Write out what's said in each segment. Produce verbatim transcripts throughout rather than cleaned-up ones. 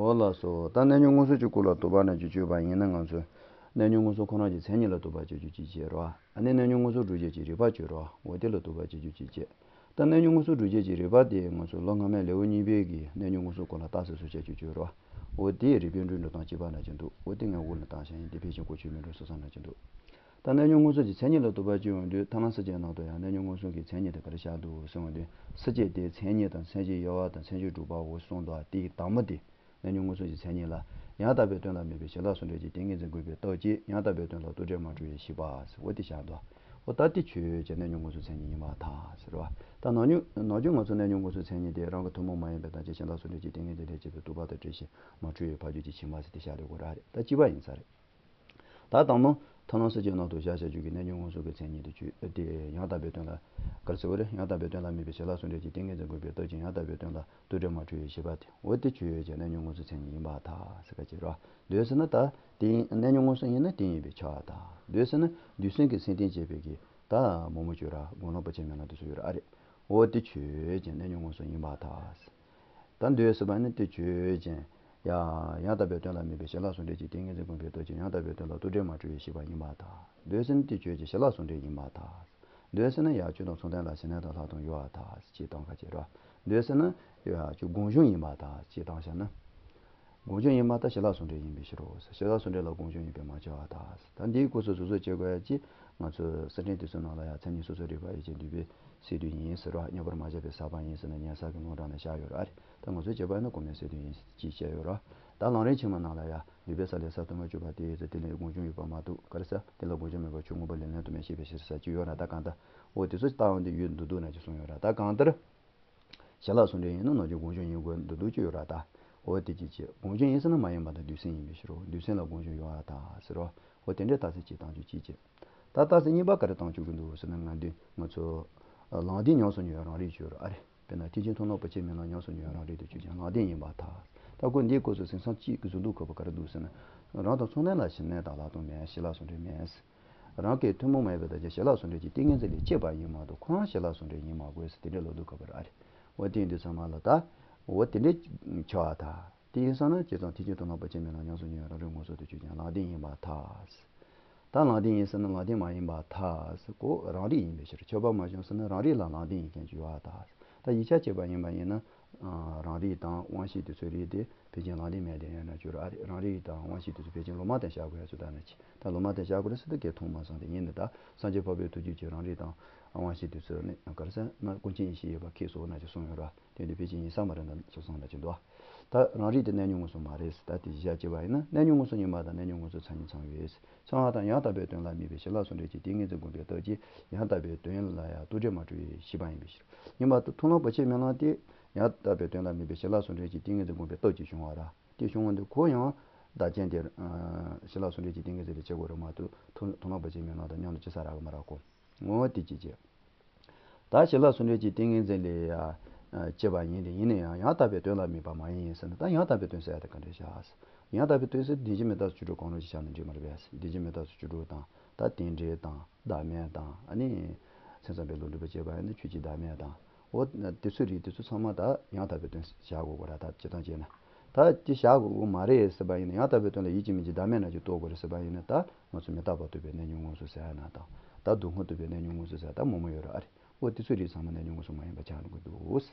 འོ་ལགས་སོ། ད་གནས་སྙོམས་མངོན་སུམ་གྱི་སྐོར་ལ་དོགས་པ་ནང་བཞིན་བཅོས་པ་ཡིན་ན། ང་ཚོས་གནས་སྙོམས་མངོན་སུམ་ཁོ་རང་གི་མཚན་ཉིད་ལ་དོགས་པ་བཅད་རྒྱུ་གཅིག་བྱས་རོ། ཨ་ནི་གནས་སྙོམས་མངོན་སུམ་སྒྲུབ་བྱེད་ཀྱི་རིགས་པ་བཅོས་རོ། འོ་དེ་ལ་དོགས་པ་བཅད་རྒྱུ་གཅིག་བྱས། ད་གནས་སྙོམས་མངོན་སུམ་སྒྲུབ་བྱེད་ཀྱི་རིགས་པ་དེ་ང་ཚོ་ལོ་སྔ་མའི་ལེའུ་གཉིས་པའི་གི་གནས་སྙོམས་མངོན་སུམ་སྐོར་ལ་རྟགས་གསལ་སོགས་བྱ་རྒྱུ་བཅོས་རོ། འོ་དེ་རིགས་པའི་འགྲོས་འགྲོ་སྟངས་གཅིག་པ་ནང་བཞིན་འདུག་འོ་དེ་ངས་འོག་ལ་བཏང་བཞག་ཡིན། དེ་ཕལ་ཆེར་གོ་ཆོད་མིན་འགྲོ་སོང་ཙང་ནང་བཞིན་འདུག་ད་གནས་སྙོམས་མངོན་སུམ་གྱི་མཚན་ཉིད་ལ་དོགས་པ་བཅད་ཡོང་དུས། ཐར་ལམ་སྲིད་བྱུས་ནང་དུ་ཡང་གནས་སྙོམས་མངོན་སུམ་གྱི་མཚན་ཉིད་དེ་ག་རེ་བཞག་འདུག་གསུངས་དུས། སྲིད་བྱུས་དེ་མཚན་ཉིད་དང་མཚན་གཞིའི་དབྱེ་བ་དང་མཚན་གཞིའི་སྒྲུབ་པའོ་གསུངས་འདུག་དེའི་དང་པོ་དེ་གནས་སྙོམས་མངོན་སུམ་གྱི་མཚན་ཉིད་ལ། ཡང་དག་པའི་དོན་ལ་དམིགས་པའི་བྱིན་རླབས་ཟུང་འབྲེལ་གྱི་ཏིང་ངེ་འཛིན་བསྒོམས་པའི་སྟོབས་ཀྱིས་ཡང་དག་པའི་དོན་ལ་རྟོག་བྲལ་མ་གྲུབ་པའི་ཤེས་པ་ཟེར། འོ་དེ་བཞག་འདུག་འོ་ད་དེ་ཆོས་ཅན། གནས་སྙོམས་མངོན་སུམ་མཚན་ཉིད་ཡིན་པར་ཐལ་ཟེར་བ། ད་ནང་ཉུང་ནང་ཆོས་ང་ཚོ་གནས་སྙོམས་མངོན་སུམ་མཚན་ཉིད་དེ་རང་གི་ཐུན་མོང་མ་ཡིན་པའི་དམ་བཅའ་བྱིན་རླབས་ཟུང་འབྲེལ་གྱི་ཏིང་ངེ་འཛིན་ལས་སྐྱེས་པའི་རྟོག་པ་དང་བྲལ་ཞིང་མ་འཁྲུལ་བའི་ཕ་རྒྱུད་ཀྱི་ཕྱི་མ་ཟེར་དེ་བཞག་ལས་དགོས་ར་རེད། ད་གཅིག་པ་ཡིན་ས་རེད། ད་དང་པོ་ཐར་ལམ་སྲིད་བྱུས་ནང་དུ་བཞག་བྱ་རྒྱུད་ཀྱི་གནས་སྙོམས་མངོན་སུམ་གྱི་མཚན་ཉིད་དུ་བརྗོད་དེ། ཡང་དག་པའི་དོན་ལ་ག་རེ་ཟེར་བ་རེད། ཡང་དག་པའི་དོན་ལ་དམིགས་པའི་བྱིན་རླབས་ཟུང་འབྲེལ་གྱི་ཏིང་ངེ་འཛིན་བསྒོམས་པའི་སྟོབས་ཀྱིས་ཡང་དག་པའི་དོན་ལ་རྟོག་བྲལ་མ་གྲུབ་པའི་ཤེས་པ་དེ། འོ་དེ་ཆོས་ཅན། གནས་སྙོམས་མངོན་སུམ་མཚན་ཉིད་ཡིན་པར་ཐལ་ཟེར་ག་ཅིག་རོ། འདོད་ཟེར་ན་ད་དེ་གནས་སྙོམས་མངོན་སུམ་ཡིན་ན་དེ་ཡིན་པས་ཁྱབ་པར་ཐལ། འདོད་ཟེར་ན་འདོད་སེམས་ཀྱི་སེམས་རྟེན་བྱེད་པའི་གི་ད་མོག་མོག་བཅོས་ར་སྒོམ་ལམ་བར་ཆད་མེད་ལམ་དེ་ཚོ་ཡོད་ར་ཨ་རེད། འོ་དེ་ཆོས་ཅན། གནས་སྙོམས་མངོན་སུམ་ཡིན་པར་ཐལ། ད་འདོད་ཟེར་བ་ནི་དེ་ཆོས་ཅན། ཡ། ཡང་དག་པའི་དོན་ལ་དམིགས་པའི་བྱིན་རླབས་ཟུང་འབྲེལ་གྱི་ཏིང་ངེ་འཛིན་བསྒོམས་པའི་སྟོབས་ཀྱིས་ཡང་དག་པའི་དོན་ལ་རྟོག་བྲལ་མ་གྲུབ་པའི་ཤེས་པ་ཡིན་པར་ཐལ། འདོད་ཟེར་ན་དེ་ཆོས་ཅན། བྱིན་རླབས་ཟུང་འབྲེལ་ཡིན་པར་ཐལ། འདོད་ཟེར་ན་ཡ་ཆོས་དང་མཚུངས་ལྡན་ལ་ཞི་གནས་དང་ལྷག་མཐོང་ཡོད་པར་ཐལ་ཅེས་བཏང་ག་ཅིག་རོ། འདོད་ཟེར་ན་ཡ་ཆོས་སྒོམ་བྱུང་ཡིན་པར་ཐལ་ཅེས་བཏང་བཞག་ན། སྒོམ་བྱུང་ཡིན་པར་ཐལ། བྱིན་རླབས་ཟུང་འབྲེལ་ཡིན་པའི་ཕྱིར་རོ། བྱིན་རླབས་ཟུང་འབྲེལ་ལ་སྒོམ་བྱུང་ཡིན་པས་མ་ཁྱབ་པར་ཐལ། ད་འདིའི་སྐབས་སུ་གཟུགས་སོགས་དཔྱད་དགོས་ཡ་ཅིག་ང་ཚོས་གསེར་ཕྲེང་དེ་ཚོའི་ནང་ལ་ཡ་མཚན་ཉིད་སོ་སོར་རིག་པ་ཡོད་ཅིང་འདུས་པའི་སས་བསྡུས་ཡིན་ཟེར་བ། མཉམ་པར་མ་བཞག་པའི་ཟག་པ་ཡིན་ཟེར་ན་ཉན་ས་གི་ལུང་དྲངས་ནས་བཞག་ཡོད་ར་ཨ་རེད། ད་ང་ཚོས་དཔྱད་པ་ཡིན་ན་གོང་མའི་སས་བསྡུས་ཡིན་ཅེས་བཤད་ཡོད་ར། ད་ལམ་རིམ་ཕྱི་མ་ནང་ལ་ཡ་འདུས་པའི་ས་ལས་ས་དུ་མ་བཅུ་པ་དེ་ཡི་ཚེ་དེ་ལས་སྒོམ་བྱུང་ཡོད་པ་མ་གཏོགས་ག་རེ་ཟེར། དེ་ལ་སྒོམ་བྱུང་མེད་པར་ཆོས་མངོན་པ་ལས་ལན་དུ་མས་ཤེས་པའི་ཕྱིར་ཟེར་གྱི་ཡོད་ར། ད་གང་ལྟར་འོ་དེ་ཚོ་ལྟ་བ་འདི་ཡོད་འདུག་འདུག་ན་ཅིག་གསུངས་ཡོད་ར། ད་གང་ལྟར། བྱིན་རླབས་ཟུང་འབྲེལ་ཡིན་ན་ནང་བཞིན་སྒོམ་བྱུང་ཡིན་དགོས་འདུག་འདུག་ཅིག་ཡོད་ར། ད་འོ་དེ་ཅིག་བྱས། སྒོམ་བྱུང་ཡིན་ཟེར་ན་མ་ཡིན་པ་དང་འདོད་སེམས་ཡིན་པའི་ཕྱིར་རོ། འདོད་སེམས་ལ་སྒོམ་བྱུང་ཡོད་པར་ཐལ་ཟེར་རོ། འོ་དེ་འདྲའི་རྟགས་གསལ་གཅིག་བཏང་རྒྱུ་གཅིག་བྱས། ད་རྟགས་གསལ་གཉིས་པ་ག་རེ་བཏང་བཅུག་གི་འདུག་ཟེར་ན། ང་འདི་ང་ཚོ་ལམ་བདེན་ཉམས་སུ་མྱོང་བའི་རང་རིག་བརྗོད་རོ་ཨ་རེད། དཔེར་ན་ཐེག་ཆེན་མཐོང་ལམ་བར་ཆད་མེད་ལམ་ཉམས་སུ་མྱོང་བའི་རང་རིག་ཏུ་བརྗོད་ཀྱང་ལམ་བདེན་ཡིན་པར་ཐལ། ད་ཁོ་འདིའི་སྐབས་སུ་གཟིགས་མཚམས་གཅིག་གི་གཟུགས་སྡུག་ཁོལ་པོ་ག་རེ་འདུག་ཟེར་ན། རང་དང་མཚུངས་ལྡན་ལ་ཞི་གནས་དང་ལྷག་མཐོང་མེད། བྱིན་རླབས་ཟུང་འབྲེལ་མེད། རང་གི་ཐུན་མོང་མ་ཡིན་པའི་དམ་བཅའ་བྱིན་རླབས་ཟུང་འབྲེལ་གྱི་ཏིང་ངེ་འཛིན་ལས་སྐྱེས་པ་ཡིན་མ་གཏོགས་ཁོ་རང་བྱིན་རླབས་ཟུང་འབྲེལ་ཡིན་མ་དགོས་ཟེར་དེ་འདྲའི་ལོག་རྟོག་ཁོལ་པོ་རེད་ཨ་རེད། འོ་དེ་ཡིན་དུས་ཚང་མ་ལ་ད་འོ་དེ་འདྲའི་ཁྱབ་པར་ཐལ། དེ་ཡིན་ཙང་ན་བྱས་ཙང་ཐེག་ཆེན་མཐོང་ལམ་བར་ཆད་མེད་ལམ་ཉམས་སུ་མྱོང་བའི་རང་རིག་མངོན་སུམ་དུ་བརྗོད་ཀྱང་ལམ་བདེན་ཡིན་པར་ཐལ། ད་ལམ་བདེན་ཡིན་ཟེར་ན་ལམ་བདེན་མ་ཡིན་པར་ཐལ་ཟེར། ཁོ་རང་རིག་ཡིན་པའི་ཕྱིར། ཁྱབ་པ་མ་བྱུང་ཟེར་ན་རང་རིག་ལ་ལམ་བདེན་ཡིན་མཁན་ཅིག་ཡོད་པར་ཐལ། ད་ཡིག་ཆ་བྱས་པ་ཡིན་པ་ཡིན་ན། ཨ། རང་རིག་དང་དབང་ཤེས་དེ་ཚོའི་རིགས་དེ་ཕལ་ཆེར་ལམ་བདེན་མེད་དེ་ཡང་ན་བརྗོད་ར་ཨ་རེད། རང་རིག་དང་དབང་ཤེས་དེ་ཚོ་ཕལ་ཆེར་ལོ་མ་དང་བཞག་དགོས་ཡ་ཚོ་ད་ན་ཅི། ད་ལོ་མ་དང་བཞག་དགོས་རེད་ཟེར་དུས་སྐད་མཐོང་མ་སོང་། དེ་ཡིན་ན་ད་སངས་རྒྱས་འཕགས་པའི་ཐུགས་རྒྱུད་ཀྱི་རང་རིག་དང་དབང་ཤེས་དེ་ཚོ་ནི་ག་རེ་ཟེར་ན་ཀུན་མཁྱེན་ཡེ་ཤེས་ཡོད་པ་ཁེགས་སོ་ན་ཅིག་གསུངས་ཡོད་ར། དེ་འདི་ཕལ་ཆེར་ཡིན་ས་མ་རེད་ན་ཅིག་གསུངས་ན་ཅིག་འདུག་ད་རང་རིག་དེ་གནས་སྙོམས་མངོན་སུམ་མ་རེད་ཟེར། ད་དེ་གཞི་བྱས་པ་ཡིན་ན་གནས་སྙོམས་མངོན་སུམ་ཡིན་པ་དང་གནས་སྙོམས་མངོན་སུམ་མཚན་ཉིད་ཚང་བས་ཟེར། ཚང་བ་དང་ཡང་དག་པའི་དོན་ལ་དམིགས་པའི་བྱིན་རླབས་ཟུང་འབྲེལ་གྱི་ཏིང་ངེ་འཛིན་བསྒོམས་པའི་སྟོབས་ཀྱིས་ཡང་དག་པའི་དོན་ལ་ཡང་རྟོག་བྲལ་མ་གྲུབ་པའི་ཤེས་པ་ཡིན་པའི་ཕྱིར། ཡིན་པ་དང་མཐོང་ལམ་བར་ཆད་མེད་ལམ་དེ་ཡང་དག་པའི་དོན་ལ་དམིགས་པའི་བྱིན་རླབས་ཟུང་འབྲེལ་གྱི་ཏིང་ངེ་འཛིན་བསྒོམས་པའི་སྟོབས་ཀྱིས་བྱུང་བ་ར། དེ་བྱུང་བ་འདི་ཁོ་ཡང་བདག་རྐྱེན་དེ་བྱིན་རླབས་ཟུང་འབྲེལ་གྱི་ཏིང་ངེ་འཛིན་ལས་སྐྱེ་དགོས་རེད་མ་གཏོགས་མཐོང་མཐོང་ལམ་བར་ཆད་མེད་ལམ་དང་མཉམ་དུ་ཅི་ས་རག་གི་མ་རག་གོ། འོ་དེ་ཅི་བྱེད། ད་བྱིན་རླབས་ཟུང་འབྲེལ་གྱི་ཏིང་ངེ་འཛིན་ལས་ཡ་སྐྱེས་པ་ཡིན་ཏེ། ཡིན་ན་ཡང་ཡང་དག་པའི་དོན་ལ་དམིགས་པ་མ་ཡིན་ཟེར་ན། ད་ཡང་དག་པའི་དོན་ཟེར་ཡ་དེ་ག་འདྲ་བྱ་ཟེར། ཡང་དག་པའི་དོན་ཟེར་བདེན་བཞི་མི་རྟག་སོགས་བཅུ་དྲུག་གང་རུང་ཞིག་བཞག་ན་འགྲིག་མ་རེད་པས། བདེན་བཞི་མི་རྟག་སོགས་བཅུ་དྲུག་དང་། ད་རྟེན་འབྲེལ་དང་བདག་མེད་དང་། ཨ་ནི་མཚན་མཚོན་པའི་ལོག་སྒྲུབ་པ་བྱས་པ་ཡིན་ན་ཆོས་ཀྱི་བདག་མེད་དང་། འོ་དེ་ཚོའི་རིགས་དེ་ཚོ་ཚང་མ་ད་ཡང་དག་པའི་དོན་བཞག་དགོས་གོ་ར། ད་སྤྱིར་བཏང་བྱས་ན། ད་དེ་བཞག་དགོས་གོ་མ་རེད་ཟེར་བ་ཡིན་ན། ཡང་དག་པའི་དོན་ལ་ཡིད་ཀྱིས་མི་འགྱུར་བདག་མེད་རྣམས་ཀྱིས་རྟོགས་དགོས་རེད་ཟེར་བ་ཡིན་ན། ད་ང་ཚོ་མི་རྟག་པ་རྟོགས་པའི་གནས་སྙོམས་མངོན་སུམ་ཟེར་ཡ་ན་དང་། ད་སྡུག་བསྔལ་རྟོགས་པའི་གནས་སྙོམས་མངོན་སུམ་ཟེར་ཡ་ད་མང་པོ་ཡོད་ར་ཨ་རེད། འོ་དེ་ཚོའི་རིགས་ཚང་མ་གནས་སྙོམས་མངོན་སུམ་མ་ཡིན་པ་ཆགས་འགྲོ་གི་འདུག་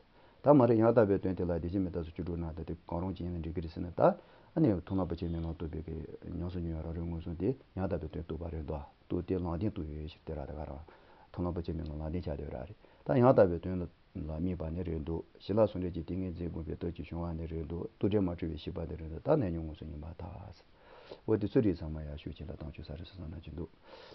ད་མ་རེད། ཡང་དག་པའི་དོན་དེ་ལ་བདེན་བཞི་མི་རྟག་སོགས་བཅུ་དྲུག་ནང་ད་དེ་གང་རུང་ཅིག་ཡིན་ན་འགྲིག་གི་རེད་ཟེར་ན། ད་ཨ་ནི་མཐོང་ལམ་བར་ཆད་མེད་ལམ་རྟོགས་པའི་གི་ཉམས་སུ་མྱོང་བའི་རང་རིག་མངོན་སུམ་དེ་ཡང་དག་པའི་དོན་རྟོགས་པ་རེད་འདུག་རྟོགས་ཏེ་ལམ་བདེན་རྟོགས་ཡོད་ཕྱིར་དེ་ར། ད་ག་རང་མཐོང་ལམ་བར་ཆད་མེད་ལམ་ལམ་བདེན་ཆགས་བསྡད་ཡོད་ར་རེད། ད་ཡང་དག་པའི་དོན་ལ་ལ་དམིགས་པ་ནི་རེད་འདུག་བྱིན་རླབས་ཟུང་འབྲེལ་གྱི་ཏིང་ངེ་འཛིན་བསྒོམས་པའི་སྟོབས་ཀྱིས་བྱུང་བ་ནི་རེད་འདུག་རྟོག་བྲལ་མ་གྲུབ་པའི་ཤེས་པ་ནི་རེད་འདུག་ད་གནས་སྙོམས་མངོན་སུམ་ཡིན་པར་ཐལ། འོ་དེ་ཚོའི་རིགས་ཚང་མ་ཡར་ཤུགས་ཆེ་ལ་བཏང་བཅུག་ས་རེད་ཟེར་བསམ་ན་ཅི་འདུག་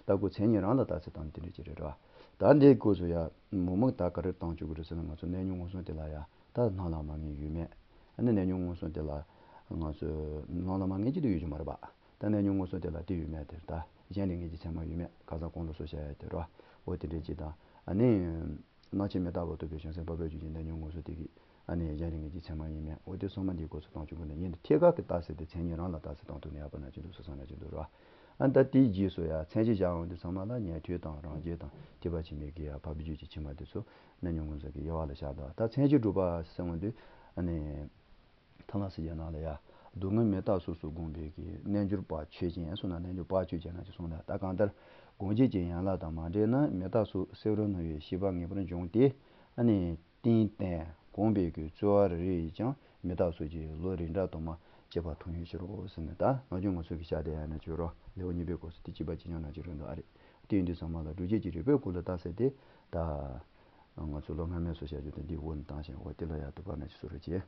ད་ཁོ་མཚན་ཉིད་རང་ལ་རྟགས་གསལ་བཏང་ནས་དེ་འདྲ་ཅིག་རེད་ར། ད་འདིའི་སྐབས་སུ་ཡ་མུ་མུག་ད་ག་རེ་བཏང་བཅུག་གི་རེད་ཟེར་ན། ང་ཚོ་གནས་སྙོམས་མངོན་སུམ་དེ་ལ་ཡ་ད་སྣང་ལ་མ་ངེས་ཡོད་མེད། ཨ་ནི་གནས་སྙོམས་མངོན་སུམ་དེ་ལ་ང་ཚོས་སྣང་ལ་མ་ངེས་ཅིག་ཏུ་ཡོད་རྒྱུ་མ་རེད་པ། ད་གནས་སྙོམས་མངོན་སུམ་དེ་ལ་དེ་ཡོད་མེད་དེ། ད་གཞན་ལས་ངེས་ཀྱི་ཚད་མ་ཡོད་མེད། ཁ་སང་གོང་དུ་སོགས་བཤད་ཡ་དེ་ར། འོ་དེ་འདྲ་ཅིག་དང་། ཨ་ནི་སྣང་ཆ་མི་རྟག་པ་རྟོགས་པའི་བྱང་སེམས་འཕགས་པའི་རྒྱུད་ཀྱི་གནས་སྙོམས་མངོན་སུམ་དེ་གི་ཨ་ནི་གཞན་ལས་ངེས་ཀྱི་ཚད་མ་ཡིན་མིན། འོ་དེ་ཚང་མ་འདིའི་སྐབས་སུ་བཏང་བཅུག་གི་འདུག་ཡིན་ཏེ་ཐད་ཀར་གྱི་རྟགས་གསལ་དེ་མཚན་ཉིད་རང་ལ་རྟགས་གསལ་བཏང་ཐུབ་ན་ཡག་པོ་ན་ཅི་འདུག་ཟེར་བསམ་ན་ཅི་འདུག་ར། ཨ་ནི་ད་དེའི་རྗེས་སུ་ཡ་མཚན་གཞི་བཞག་འོང་དུས་ཚང་མ་ལ་ཉན་ཐོས་དང་རང་རྒྱལ་དང་ཐེག་པ་ཆེན་པོའི་གི་ཡ་འཕགས་པའི་རྒྱུད་ཀྱི་ཕྱི་མ་དེ་ཚོ་གནས་སྙོམས་མངོན་སུམ་གྱི་དབྱེ་བ་ལ་བཞག་འདུག་ད་མཚན་གཞི་སྒྲུབ་པ་ཟེར་འོང་དུས་ཨ་ནི། ཐར་ལམ་སྲིད་བྱུས་ནང་ལ་ཡ། སྡུག་བསྔལ་མི་རྟག་སོ་སོར་བསྒོམས་པའི་གི་རྣལ་འབྱོར་པ་ཆོས་ཅན་སོགས་ན་རྣལ་འབྱོར་པ་ཆོས་ཅན་ན་ཅིག་གསུངས་ལ། ད་གང་ལྟར་སྒོམ་བྱེད་ཀྱི་ཡན་ལག་དང་མ་འདྲེས་ན་མི་རྟག་སོགས་སེམས་རང་སྣང་བའི་ཤེས་པ་ངེས་པར་འབྱུང་སྟེ། ཨ་ནི་ཏིང་ཏན་གོམས་པའི་གི་རྩོལ་བ་རེ་རེ་ཡིས་ཀྱང་མི་རྟག་སོགས་ཀྱི་བློ་རིགས་འདྲ་དུ་མ་སྐྱེ་བ་མཐོང་ཡོད་ཕྱིར་རོ་ཟེར་ནས། ད་ནམ་རྒྱུན་ང་ཚོ་གི་ཤ་དེ་ཡང་ན་བྱོས་རོགས་ལེའུ་གཉིས་པའི་སྐབས་སུ་དེ་གཅིག་པ་གཅིག་རྐྱང་ན་གཅིག་རེད་འདུག་ཨ་རེད། དེ་ཡིན་དུས་ཚང་མ་ལ་སྒྲུབ་བྱེད་ཀྱི་རིགས་པའི་སྐོར་ལ་ད་ཟེར་ཏེ། ད་ང་ཚོ་ལོ་སྔ་མའི་སོ་བྱ་རྒྱུ་དེ་འདི་འོག་ནས་བཏང་ཞིང་འོ་དེ་ལ་ཡག་ཏུ་པར་ན་ཅིག་སུ་རུ་བྱེད།